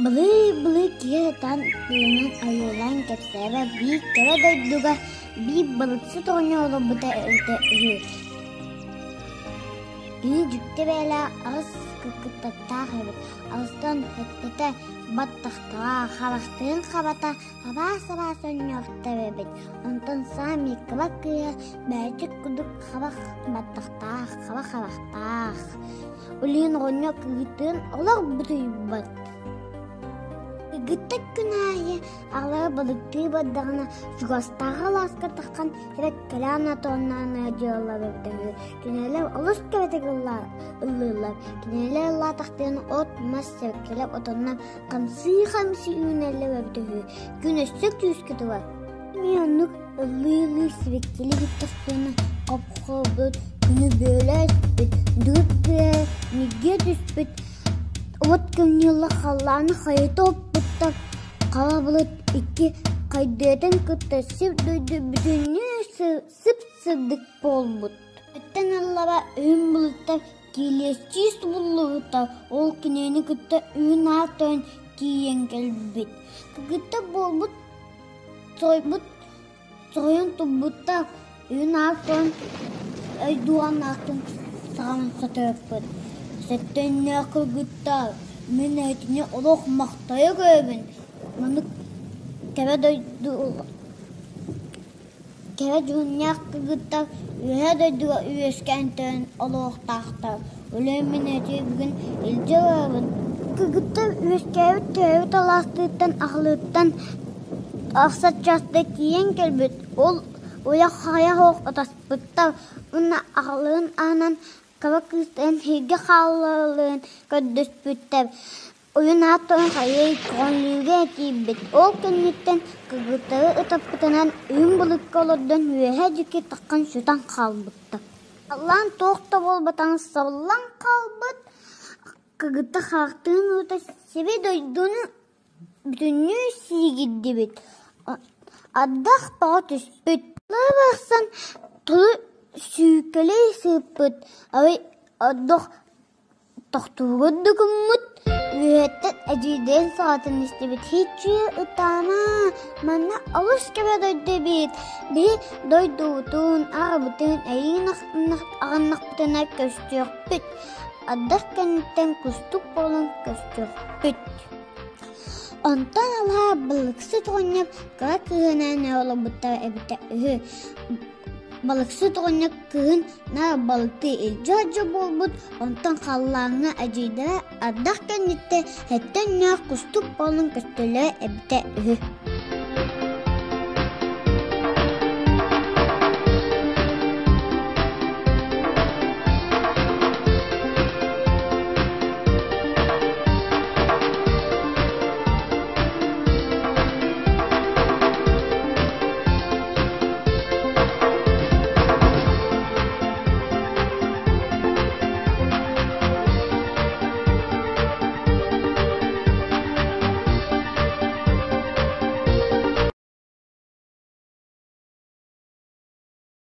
Былыы-былыы киһи сатаан тылынан ойуулаан кэпсээбэт биир кэрэ дойдуга биир балыксыт оҕонньор олорбута эбитэ үһү. Кини дьикти бэйэлээх аҕыс кыргыттардаах эбит, аҕыстан сэттэтэ баттахтара, харахтарын хабата абаас-абаас оонньоохтор эбит, онтон саамай кыра кыыһа бэйэтин курдук хабах баттахтаах, хаба харахтаах. Улиин оҕонньор кыытын олох бутуйбат. Ыгыттар күн аайы аҕалара балыктыы бардаҕына чугастааҕы алааска таххан эрэккэлээн отонноон дьыаллар эбитэ үһү. Кинилэр олус кэрэтик ыллыыллар. Кинилэр ыллаатахтарына от-мас сэргэлэр отоннор хамсыы-хамсыы үүнэллэр эбитэ үһү. Күн өссө күүскэ турар. Эмиэ оннук ыллыы-ыллыы сибэккили бүттэхтэринэ хоп-хобут, күнү бүөлэ өспүт, дырып тыа ньиргийэ түспүт, уот кымньыылла халлааны хайыта оппуттар, хара былыт икки хайдыатын кытта сир-дойду бүтүннүү сып-сырдык буолбут. Өттөн ыллаба үһүн былыттар киилиэстии субуллубуттар, ол кинини кытта үһүн аар тойон тиийэн кэлбит. Кытта буолбут Сойбут сойон турбуттар, үүн-аас туран өйдуонаахтын саҕан сатыахпыт. Сэттэннээх кыргыттар, мин эһитини олох махтайа көрөбүн. Маннык кэрэ дойду кэрэ дьүһүннээх кыргыттар үөһээ дойдуга үөскээн төрөөн олоруохтаахтар. Үлэм мин эти бүгүн илдьэ барабын. Кыргыттар үөскээбит төрөөбүт алаастарыттан аҕалыттан ахсар чааста тиийэн кэлбит. Ол уйах хайах ох ытаспыттар уонна аҕаларын аһынан кыра кыыстарын сиргэ хаалларалларын көрдөспүттэр. Уйун ааттарын хайыы көҕүлүүгэ тиийбит. Ол кэнниттэн кыргыттары ытаппытынан үрүҥ былыкка олордон үөһэ диэки таххан сүтэн хаалбыттар. Аллаан туох да буолбатаҕын сабыллан хаалбыт, кыргыттар харахтарын уута сири-дойдуну бүтүннүү сиигирдибит, ардах тоҕо түспүт. Тыла барахсан тылы сүүкэлии сыыппыт, арай ордук Тохтууга дугуммут, үөһэттэн эдьиийдэрин саҕатын истибит һиччиэ ытаама, манна олус кэрэ дойду эбит, биһи дойдубутун, аҕабытын эйигин аҕыннахпытына көстүөхпүт, ардах кэнниттэн кустук буолан көстүөхпүт. Онтон алаа балыксыт оҕонньор кыра кыыһынаан олорбуттара эбитэ үһү. Балыксыт оҕонньор кыһын наар балыктыы илдьэ сылдьар буолбут, онтон халлааҥҥа эдьиийдэрэ ардах кэнниттэн сэттэ өҥнөөх кустук буолан көстөллөрө эбитэ үһү.